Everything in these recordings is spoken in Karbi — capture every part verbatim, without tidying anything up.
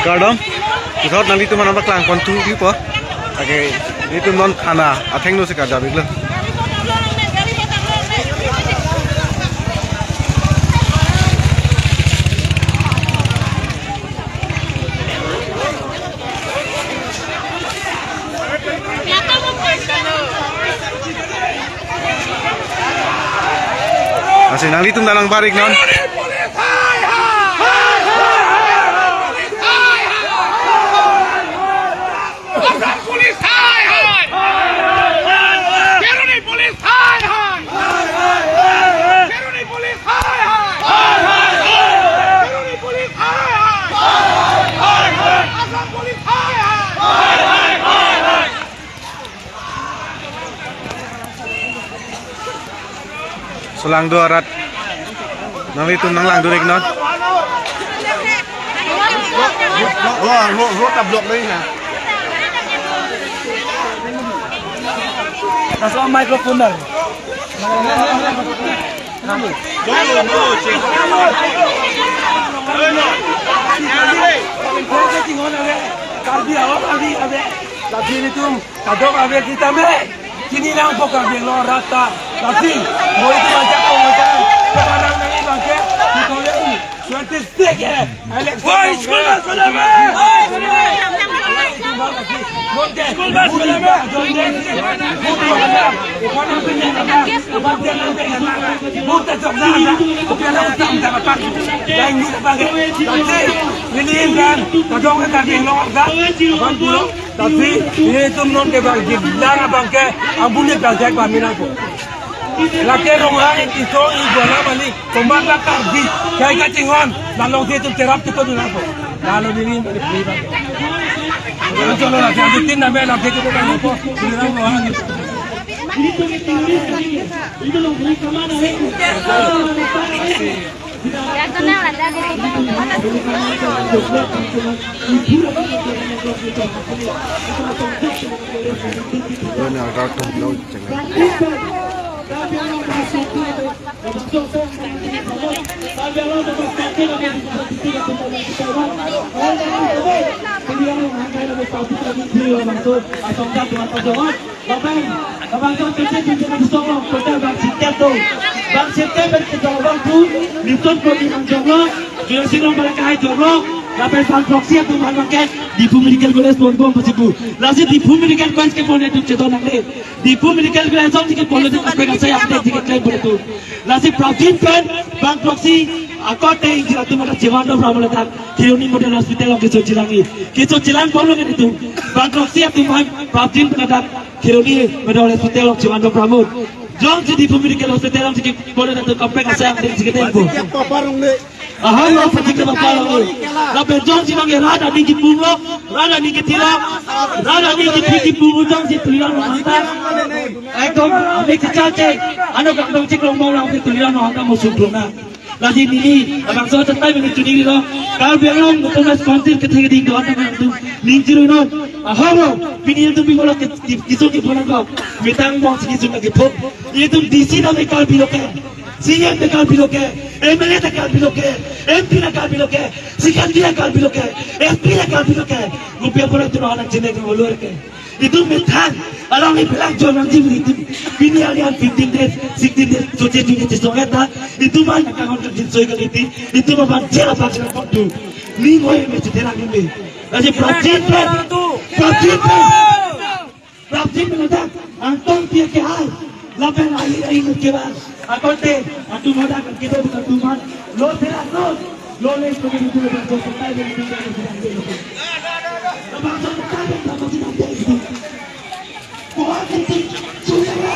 Kardom, puthot nanglitum aphan nangpaklang pon thupo. Lake, nelitum non thana athengno si karjap-iklo. Lasi nanglitum dak nangbar-ik non. Solangdo arat nanglitum nanglangdun-ik non. Road, road, road ta block nai na. Laso microphone dak. Karbi Anglong, Karbi ave. Lasi nelitum kadokave sitame chini nangpo Karbi Anglong arat ta. Lasi, mo itum ajak ko macam, sekarang nang ilang ke, kita lihat ini. Suatu stage ya. Election. Woi, school bus mana, Bang? School bus mana, Bang? Lasi, nelitum non ke bang, jiblang abang ke, ambune bang jek bang mina ko. Lake Ronghang, Tisso, Igwala, Mali, komat la Karbi, kai kachinghon, la alongsi itum cherap tu ko dun ako. Lalo neli, neli bang. Cholo, lasi adutin na bela ke tu ko ko. Neli Ronghang. Lapen, labangso kecil kecil di Solo, kota bang sitep tu. Bang sitep bang kita bang tu, Newton Kodi bang jonglo, Jurassic Long bang kahai jonglo, lapen bang proxy atum bang ke, Diphu Medical College pon bom pasipu. Lasi Diphu Medical College ke pon itu ceton nangne. Diphu Medical College jong ke pon itu kaprek asai update di ke claim pon itu. Lasi Prabjit pen, bang proxy, akote injir atum ada Jiwan Dom Ramon letak, Kheroni Model Hospital along keso chelang-i. Keso chelang pon lo ke itu. Bang proxy atum bang, Prabjit pen ada, Kheroni Model Hospital along Jiwan Dom Ramon. Jongsi Diphu Medical Hospital along si kipon na tu kaprek asai update si ketem po. Aha, lo pati ke bapa lo. Lapen jongsi nang rat aning kipum lo, rat aning kithilo, rat aning kithi kipum lo jongsi tuliran lo hanta. Ekdom, ami kecil cek, ano kangdong cek long bau lang tuliran lo hanta mo sumprong na. Lasi neli, labangso achatai mene chunilo, Karbi Anglong Autonomous Council kethe keding do-an nangtum, ning chiru non, ahoro, pini nelitum bingolo ke, ke, kisung kipon nangkok, mitang bong si kisung lagi pok, nelitum D C name Karbi lo ke, C M name Karbi lo ke, M L A name Karbi lo ke, M P name Karbi lo ke, Secretary name Karbi lo ke, S P name Karbi lo ke, rupiah pura tu nang chine ke ulur ke. Itum methang, along ni pelak jon nangji itum. Pini alian fifteen days, sixteen days, soche juni chisong eta, itum an nakang on jin soi kaliti, itum aban jela pak jela pot tu. Ni ngoi me chitera ni me. Lasi Prabjit pen, Prabjit pen, Prabjit pen ada, Angtong Tiar ke hai, lapen ahi ahi mukhe bang. Akote, atum hodak kita bukan tuman. Lo sila lo. Lo le ko ni tu lo ko tai ni tu lo ko ni tu lo. Abang sa ta ta ko ni tu. Ko ati tu tu ya.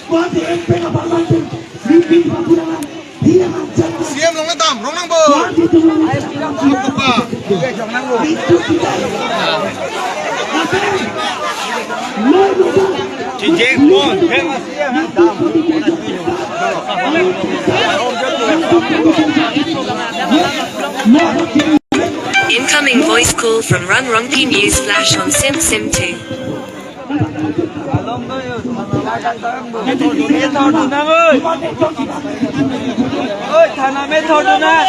Ko ati M P na parliament tu. Ni pi pa pura na. Dia macam. C M long tam, rong nang bo. Ko ati tu lo. Apa? Itu kita. Apa? Lo lo. Chijek pon. Incoming voice call from Rongrongpi News Flash on Sim Sim two. Oi, thana me thor dun na.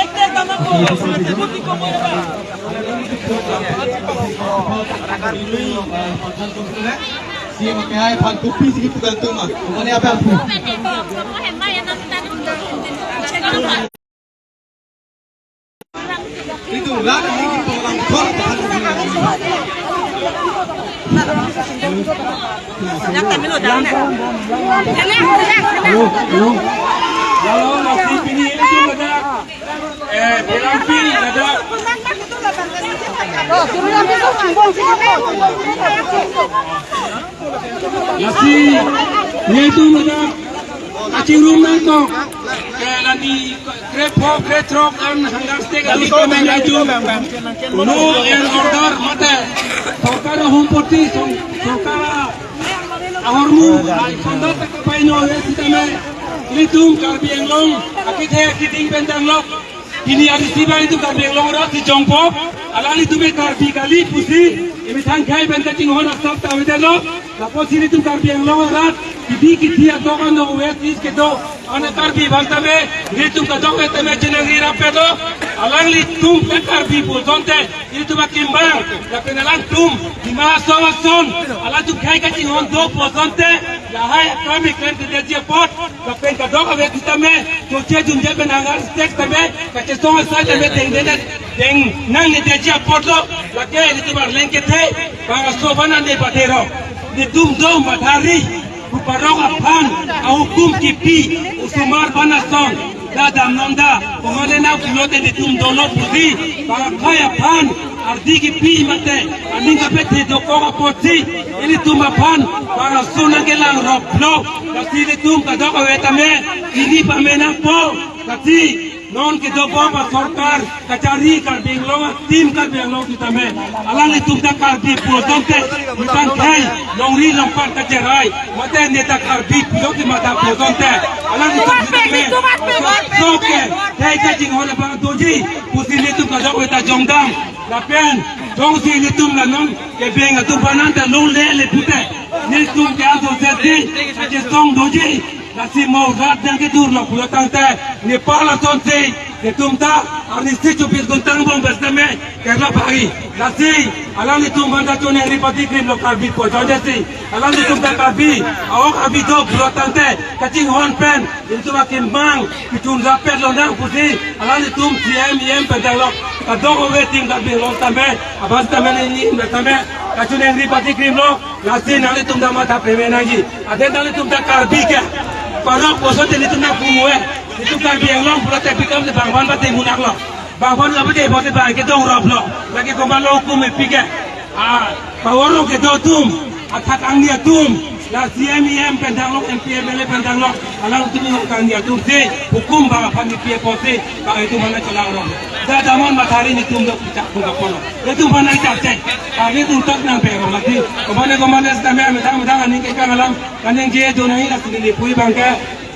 Ini, eh, Pak Hasan Komsel, si makai hai phan kopi si kita tuh mah. Mana apa aku? Itu lah, ini kita orang kor, Pak Hasan Komsel. Hello, hello. Hello, masih pini ini juga ada. Eh, bilang pin ada. Lasi, nelitum ada kachingrum nangkok. Ke lani krepho, kretrok an hanggar stek ali komen laju. Law and order mate. Sorkar humpoti, sor-, sorkar ahormu, hai kondat kapaino ave sitame, ilitum Karbi Anglong akethe akeding pen danglok. Pini arisi abang itum Karbi Anglong arat si jongpo, alanglitum ke Karbi kali pusi, emethang khei pen kachinghon asap ta avedetlo. Lapusi ilitum Karbi Anglong arat, kidi kidi atok ano west east kedo, ana Karbi aphan tame, ilitum kadokave tame chenangri rapetlo. Alanglitum ke Karbi pu asonte, ilitum akembang, lapen alangtum Dima Hasao ason, alangtum khei kachinghon do pu asonte, lahai akam keklem kedetji apot, lapen kadokave sitame, choche junje pen hanggar stek tame, kachesong asai tame dengdeng, deng nangnedetji apotlo, lake ilitum arleng kethe, bang aso aphan ane pathero, netum do mathari, pu parok aphan, ahukum kipi, osomar aphan ason, da damnon da, komane nangpulote netum dolo pusi, bang akhei aphan, ardi kipi mate, aning kapethe dokok apotsi, ilitum aphan, bang aso nangkelang roplo, lasi ilitum kadokave tame, ini pame nangpo, lasi, non kedobom asorkar, kachari Karbi Anglong, tim Karbi Anglong sitame. Alanglitum ta Karbi pu asonte, methang khei, longri longpat kacherai, mate neta Karbi pulo kematha pu asonte. Alanglitum sitame, aso ke, khei kachinghon abang doji, pusi ilitum kadokave ta jongdam. Lapen, jongsi ilitum la non, kebeng atum aphan ta longle le pute. Ilitum ke aso seti, kachesong doji. Lasi mo rat nangkedurlo pulo tangte, Nepal asonsi, netum ta, arnisi chobis ghonta angbong pen sitame, kerla bagi. Lasi, alanglitum aphan ta choningri pati krimlo Karbi pu ajoine si, alanglitum ta Karbi, a-ok abi do pulo tangte, kachinghon pen, ilitum akembang, kechun rapetlo nang pusi, alanglitum C M, E M pen danglok, kadokave tim Karbi Anglong tame, abang tame neli tame, kachoningri pati krimlo, lasi nanglitum ta matha peme nangji. Ante nanglitum ta Karbi ke. Parok pu asonte nelitum nangpu-e. Nelitum Karbi Anglong pulote bikam te bang aphan pate munak lo. Bang aphan pate bote bang ke dong roplo. Lake komatlo hukum epi ke. Ah, power lo kedo atum. Athak angni atum. La C M, E M pen danglok, M P, M L A pen danglok. Alangtum lo kangni atum si. Hukum bang aphan epi apotsi. Bang itum aphan chelang ro. Da damnon mathari nelitum do puchak pun kapono. Itum aphan nangchak chek. Bang itum tak nangpero lagi. Komane komane sitame methang methang aning kekang alam. Kaningje do nangji lasi neli pu abang ke,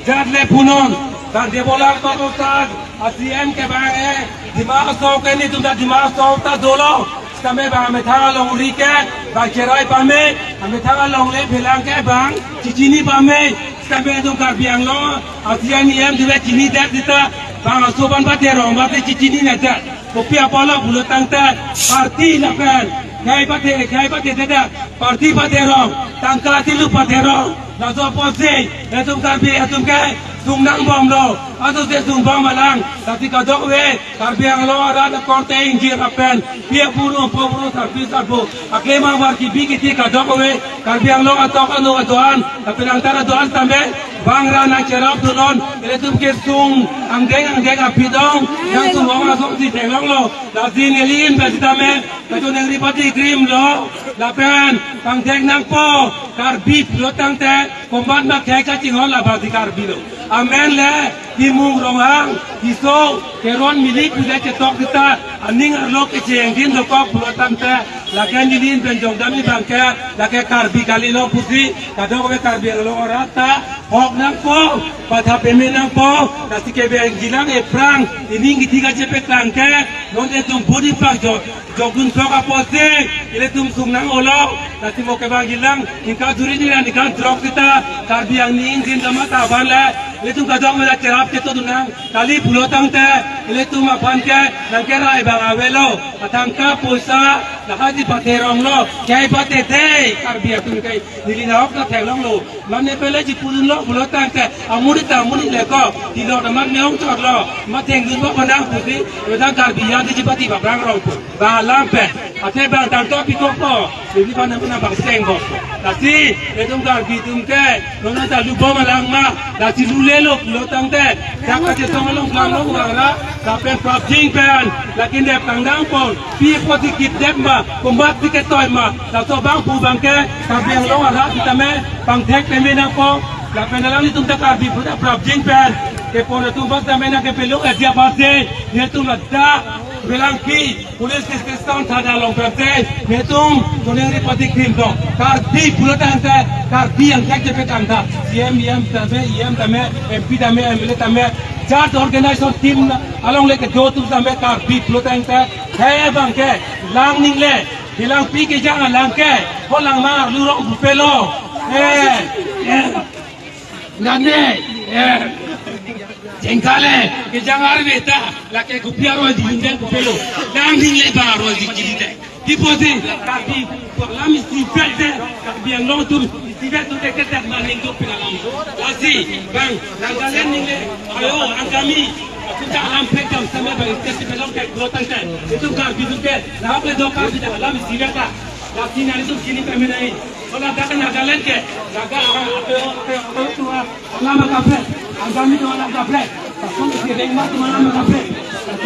jat le punon, bang Debolal Kokokthar, a C M ke bang e, Dima Hasao ke nelitum ta Dima Hasao ta dolo, sitame bang amethang alongri ke, bang cherai pame, amethang alongle phelang ke bang, chichini pame, sitame itum Karbi Anglong, a C M E M duve chinidet sita, bang aso aphan paterong, bang chichininedet. Kopi apotlo pulo tangte, party lapen, khei pate, khei pate dedet, party paterong, tangka tilu paterong, laso apotsi, itum Karbi atum ke, sungnangbomlo, aso se sungbom alang, lasi kadokave, Karbi Anglong arat akorte ingjir apen, pi apuru, po apuru, sarpi sarpo, aklemang var kibi kiti kadokave, Karbi Anglong atok anu adoan, lapen angtan adoan tame, bang ra nangcherap dunnon, ilitum kesung, angdeng angdeng apidong, nangsung ong asong si theklonglo, lasi neli pen sitame, kachoningri pati krimlo, lapen, pangthek nangpo, Karbi pulo tangte, komat ma khei kachinghon labangsi Karbi lo. Amen le, Timung Ronghang, Tisso, Teron Milik puja chetok kita, aning arlo kecheng din dokok pulo tangte, lake neli pen jongdam abang ke, lake Karbi kalilo pusi, kadokave Karbi Anglong arat ta, hok nangpo, matha peme nangpo, lasi kebeng jilang ephrang, ining kiti kachepeklang ke, non itum bodi pang jok, jokdun sok apotsi, ilitum sungnang-olo, lasi mo kebang jilang, ningkan suri ni ningkan throk sita, Karbi angni ingjin kamatha abang le, ilitum kadokave ta cherap chetok dunnang, kali pulo tangte, ilitum aphan ke, nangkerai bang avelo, atangka poisa, Lahai chipathe rong lo, kei pathe the, Karbi atum ke, neli nahok ta theklong lo. Mane pele chipudun lo, pulo tangte, amonit ta amonit le ko, tilok ta mat meong chot lo, mat thengdun lo, manang pusi, wedang Karbi yang di chipati baprang rong pu. Ba alam pen, athe bang tangto pikok po, neli pan na bang seng po. Lasi, itum Karbi atum ke, nona ta lubom alang ma, lasi lule lo, pulo tangte, dak kachetong along klang lo, wara, lapen prapjin pen, lakin dep kangdang pon, pi apot si kidep ma, komat si ketoi ma, laso abang pu abang ke, Karbi Anglong arat sitame, pangthek peme nangpo, lapen alanglitum ta Karbi pu ta prapjin pen, kepon atum bak tame nangkepelo adia pase, netum ladak, Belangpi, police station thana along pen te, netum, koneng ri pati krim dong, Karbi pulo tangte, Karbi angthek jepe tangta, C M, E M tame, E M tame, M P tame, M L A tame, jat organization team along le kedo atum tame, Karbi pulo tangte, he abang ke, lang ningle, Belangpi kejang alang ke, ho lang ma lu rong pupelo. Eh, eh. Nane, eh. Jengkale, kejang arve ta, lake kopi aroi di jundel pupelo. Lang ningle ba aroi di jundel. Di posi, Karbi, alam isi vet de, Karbi Anglong atum, isi vet tu deket dak maning tu pinalam. Lasi, bang, Nagaland ningle, ayo, Angami, kita alam pekam sama bang, kita si belong ke, gotang ke, itum Karbi atum ke, lape do Karbi dak alam isi vet ta. Lasi nari tu sini kami nai. Kalau dak Nagaland ke, Naga, ayo, ayo, ayo, ayo, ayo, alam kaprek, Angami tu alam kaprek. Takon si Rengma tu alam kaprek.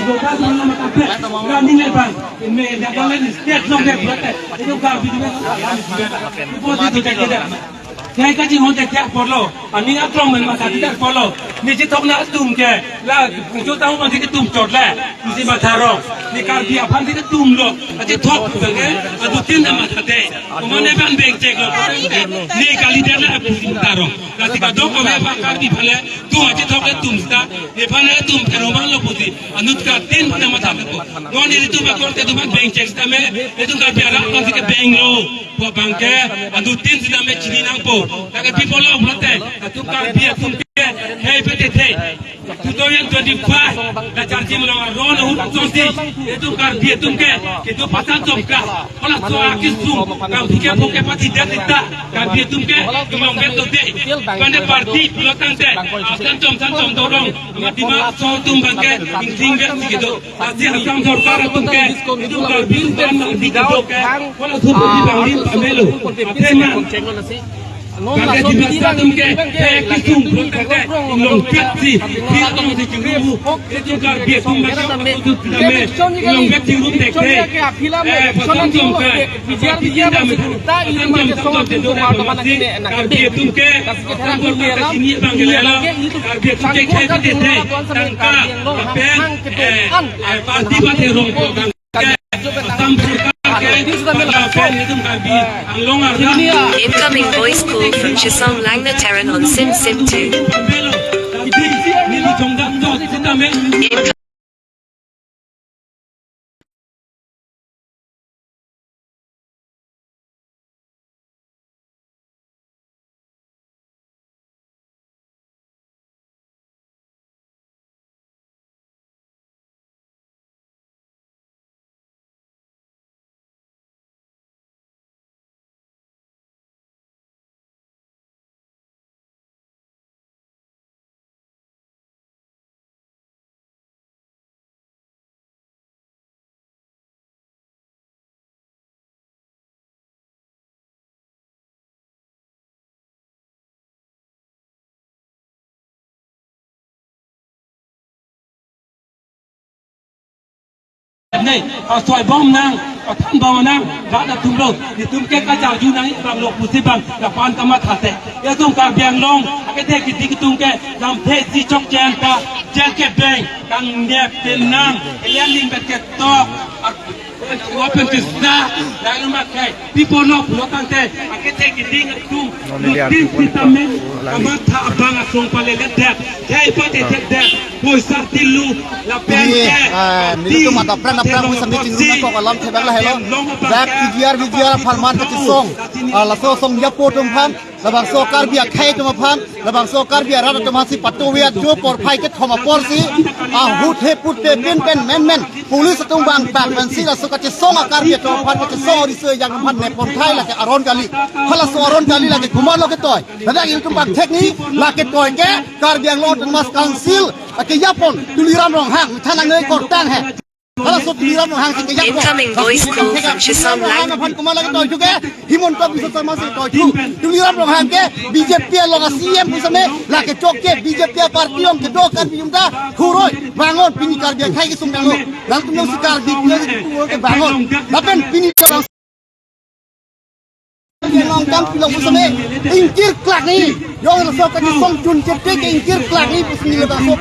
Kota tu alam kaprek. Running level. Ini Nagaland state long ke buat eh. Itu Karbi juga alam juga. Ibu itu tak ada. Saya kaji honte kya porlo. Ani akrong men masa tidak porlo. Ni chethok na atum ke. La, jo tahu masih ketum chot le. Isi matha rong. Ni Karbi aphan si ketum lo. Aji thok tu ke. Adu tin na matha de. Kumane ban beng chek lo. Ni kali dia la pusi matha rong. Lasi kadokave aphan Karbi aphan le, tum aji thok le tum sita, nephan le tum pheno man lo pusi, anut ka tin phena matha lo. Non ilitum akor te tum beng chek sitame, itum Karbi arat aphan si kebeng lo, pu abang ke, anut tin sitame chini nangpo. Lake people lo pulote, atum Karbi atum ke, hei pete the. Two thousand twenty-five, la charji malong aron ahut chonsi, itum Karbi atum ke, kitu pasan chomka. Hala so akisung, kam phike phoke pati det sita, Karbi atum ke, kelong vet lote. Pande party pulo tangte, asan chom san chom dorong, mati ma so atum abang ke, ingsing vet si kedo. Lasi Assam sorkar atum ke, itum Karbi atum ke, hala so party bang lim pamelo. Athe ma, Karbi atum ke, eh, kisung, eh, long pet si, pil tong si chingrum, eh, tu Karbi atum ke, tu tu tu me, long pet chingrum tek tek. Eh, pasang jom ke, pasang jom ke, pasang jom ke, Karbi atum ke, pasang jom ke, sini bang ke lela, Karbi atum ke, ke tek tek, tangka, pen, eh, eh, party party rong ko, Assam sorkar ke, pen itum Karbi Anglong arlo. Incoming voice call from Chisong Langna Teron on sim sim two. Incoming Nei, asoi bom nang, athan bom nang, rat atum lo, itum ke kacharju nang, bang lo pusi bang, lapen kamatha te. Itum Karbi Anglong, akethe kiti itum ke, lamthe si chokche anta, jel kebeng, kangnek tenang, ilian ling bet ketok, ak-, wapen kisna, lalu makai. People lo pulo tangte, akethe kiti atum, lo tin sitame, kamatha abang asong palelet det, kei pate det det, poisa tilu, lapen ke, ah, nelitum adap pran adap pran poisa meeting room ko alam thebak lahelo. Dak P G R, V G R aphan man kachisong. Ah, laso song yapo atum aphan, Labangso Karbi akhei atum aphan, labangso Karbi arat atum aphan si patu viat jo porphai kethom apor si, ahut he put pe pin pen men men, police atum bang bang pen si laso kachesong a Karbi atum aphan, kachesong riso ejang aphan nepon thai lake aron kali. Halaso aron kali lake komatlo ketoi. Ladak ilitum bang thek ni, lake toi ke Karbi Anglong Autonomous Council akejapon Tuliram Ronghang, thanang noi kortang he. Halaso Tuliram Ronghang si kejapon. Incoming voice call from Shisam Line. Aphan komat lake toi thu ke, Himanta Biswa Sarma si toi thu. Tuliram Ronghang ke B J P along a C M pusitame, lake chok ke B J P a party along kedo Karbi jumta khuroi bangon pini Karbi akhei kesung danglo. Nangtum nang si Karbi punya si tu ke bangon. Lapen pini ke bang Nangkam pilong pusitame ingkir klak ni. Jong laso kachesong chun chete ke ingkir klak ni pusi neli labangso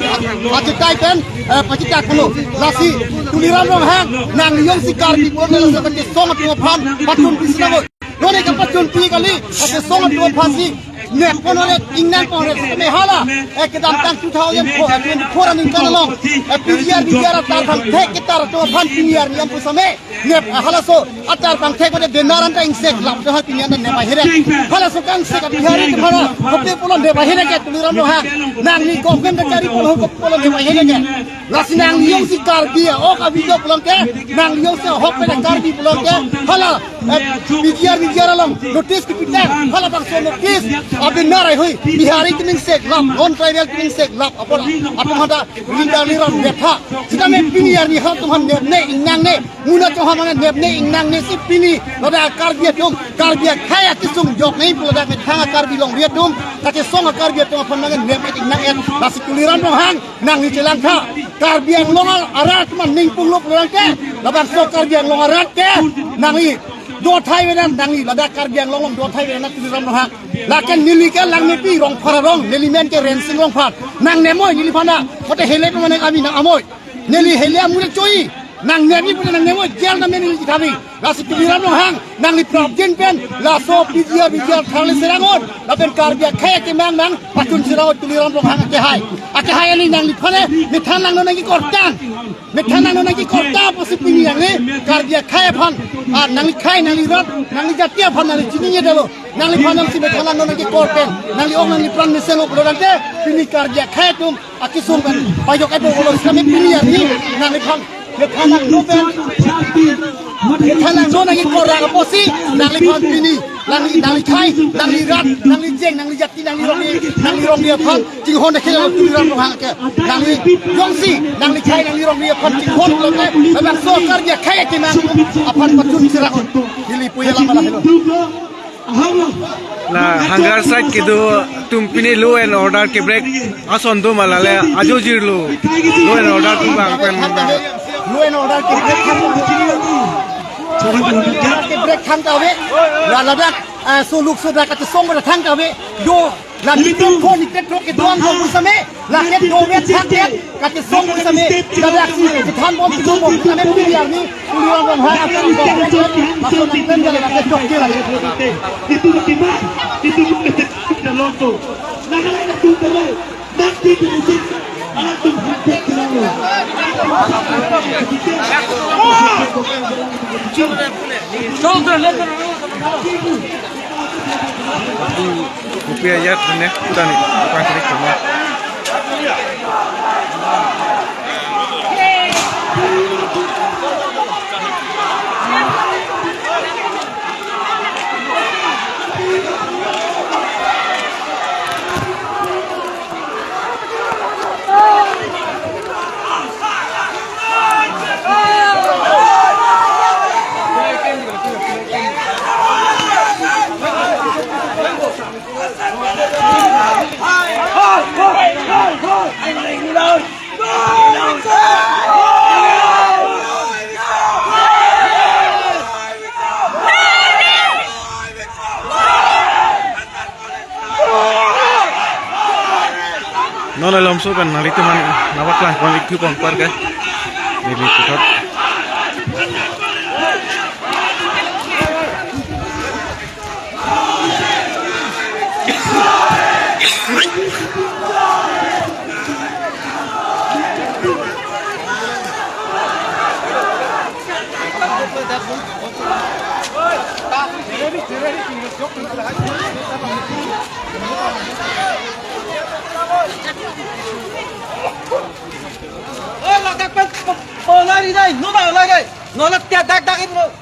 achetai pen, eh, pachethak pulo. Lasi Tuliram Ronghang nangli jongsi Karbi pulote laso kachesong atum aphan pachun pi sinavo. Non ke pachun pi kali, kachesong atum aphan si nepon ore ingnang pon ore me hala. Eh, kedamtang two thousand four, eh, twenty-four aningkan along, eh, P G R, P G R atar aphan thek ketar atum aphan P G R niam pusitame. Nep, ah, halaso atar pangthek pada denaran ta ingsek lap doha pini anda nep ahiret. Halaso kangsek a Bihari atum aphan, kopi pulo nep ahiret ke Tuliram Ronghang. Nangli government kachari pulo, kopi pulo nep ahiret ke. Lasi nangli jongsi Karbi a-ok a-video pulang ke, nangli jongsi ahok pen Karbi pulang ke, hala, eh, P G R, P G R along notice kipitang, halabangso notice abenar ai hui, Bihari atum ingsek lap, non tribal atum ingsek lap, apor atum hada, Tuliram Ronghang nepha. Sitame pini arni halatum aphan nepne, ingnangne, Muna choham angan nepne ingnangne si pini ladak Karbi atum, Karbi akhei akesung jok nai pu ladak methang a Karbi longri atum, kachesong a Karbi atum aphan angan nepne ingnang et. Lasi Tuliram Ronghang nangli chelangtha, Karbi Anglong arat atum aning punglo pulang ke, labangso Karbi Anglong arat ke nangli do thai venan, nangli ladak Karbi Anglong along do thai venan Tuliram Ronghang. Lake neli ke langmepi Rongphar arong, neli men ke Rensing Rongphar. Nang nemoi neliphan a, kote hele pe mane kami nang amoi. Neli hele amu le choi. Nang nemi pute nang nemo jail na meni kami. Lasi Tuliram Ronghang nangli prapjin pen laso P G R, P G R tharle serangon. Lapen Karbi akhei akemang mang pachun serangon Tuliram Ronghang akehai. Akehai ali nangliphan e, methan nangno nangji kortang. Methan nangno nangji kortang pusi pini nangli Karbi akhei aphan. Ah, nangli khei, nangli rat, nangli jati aphan nangli chini ye dalo. Nangliphan nangsi methan nangno nangji kortang. Nangli ong nangli pran mesen lo pulo tangte pini Karbi akhei atum akesung pen pajok epo pulo sitame pini arni nangliphan methan nangno pen, methan nangno nangji korang apotsi nangliphan pini nangli, nangli khei, nangli rat, nangli jeng, nangli jati, nangli rongri, nangli rongri aphan chinghon dekhe lo Tuliram Ronghang ke. Nangli jongsi nangli khei, nangli rongri aphan chinghon lo ke, labangso Karbi akhei akemang aphan pachun serangon. Neli pu alam lahelo. La Hangar side kedo atum pini law and order ke break ason do ma lale ajo jirlo. Law and order atum bang pen. Law and order ke break thang, ke break thang ta ave. La ladak, eh, suluk sudah kachesong pada thang ta ave. Do la ni tro ko ni tro ke doang ko pusitame. Lake dovet thakthak, kachesong pusitame, kadaksi, kethan bom, kethan bom, kami pini arni, Tuliram Ronghang akan bom, masuk nang pen jalan lake chok ke lake. Itu bagaimana? Itu bukan dalam tu. Nanti itu alat tu hantar ke lalu. Kopi ayat ne, udah nih, apa yang kena cuma. Non alomso kan nangli teman nabak lang kon ikhu pon par ke. Neli puthot. Oh, ladak pen, oh, lari dai, no, lari dai. No, lari, dak, dak, dak,